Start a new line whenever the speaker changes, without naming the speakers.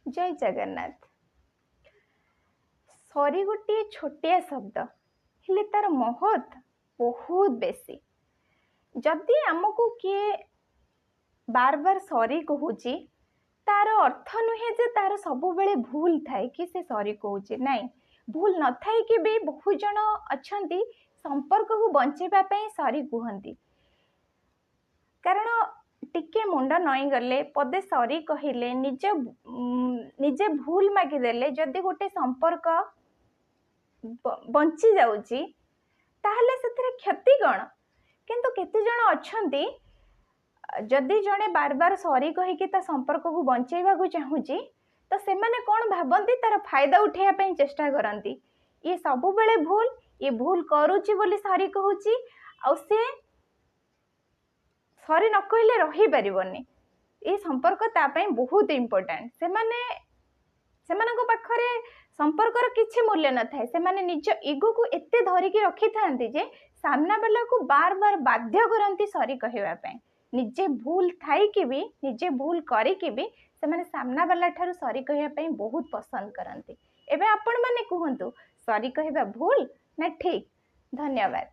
ଜୟ ଜଗନ୍ନାଥ। ସରି ଗୋଟିଏ ଛୋଟିଆ ଶବ୍ଦ, ହେଲେ ତାର ମହତ୍ ବହୁତ ବେଶୀ। ଯଦି ଆମକୁ କିଏ ବାର ବାର ସରି କହୁଛି, ତାର ଅର୍ଥ ନୁହେଁ ଯେ ତାର ସବୁବେଳେ ଭୁଲ ଥାଏ କି ସେ ସରି କହୁଛି। ନାଇଁ, ଭୁଲ ନଥାଇକି ବି ବହୁତ ଜଣ ଅଛନ୍ତି, ସମ୍ପର୍କକୁ ବଞ୍ଚେଇବା ପାଇଁ ସରି କୁହନ୍ତି। କାରଣ ଟିକେ ମୁଣ୍ଡ ନଇଁଗଲେ, ପଦେ ସରି କହିଲେ, ନିଜ ନିଜେ ଭୁଲ ମାଗିଦେଲେ ଯଦି ଗୋଟେ ସମ୍ପର୍କ ବଞ୍ଚି ଯାଉଛି, ତାହେଲେ ସେଥିରେ କ୍ଷତି କ'ଣ? କିନ୍ତୁ କେତେ ଜଣ ଅଛନ୍ତି, ଯଦି ଜଣେ ବାର ବାର ସରି କହିକି ତା ସମ୍ପର୍କକୁ ବଞ୍ଚେଇବାକୁ ଚାହୁଁଛି, ତ ସେମାନେ କ'ଣ ଭାବନ୍ତି, ତାର ଫାଇଦା ଉଠେଇବା ପାଇଁ ଚେଷ୍ଟା କରନ୍ତି। ଇଏ ସବୁବେଳେ ଭୁଲ, ଇଏ ଭୁଲ କରୁଛି ବୋଲି ସରି କହୁଛି, ଆଉ ସେ ସରି ନ କହିଲେ ରହିପାରିବନି, ଏ ସମ୍ପର୍କ ତା ପାଇଁ ବହୁତ ଇମ୍ପୋର୍ଟାଣ୍ଟ। ସେମାନେ ସେମାନଙ୍କ ପାଖରେ ସମ୍ପର୍କର କିଛି ମୂଲ୍ୟ ନଥାଏ। ସେମାନେ ନିଜ ଇଗୋକୁ ଏତେ ଧରିକି ରଖିଥାନ୍ତି ଯେ ସାମ୍ନା ବାଲାକୁ ବାର ବାର ବାଧ୍ୟ କରନ୍ତି ସରି କହିବା ପାଇଁ। ନିଜେ ଭୁଲ ଥାଇକି ବି, ନିଜେ ଭୁଲ କରିକି ବି ସେମାନେ ସାମ୍ନା ବାଲା ଠାରୁ ସରି କହିବା ପାଇଁ ବହୁତ ପସନ୍ଦ କରନ୍ତି। ଏବେ ଆପଣମାନେ କୁହନ୍ତୁ, ସରି କହିବା ଭୁଲ ନା ଠିକ୍? ଧନ୍ୟବାଦ।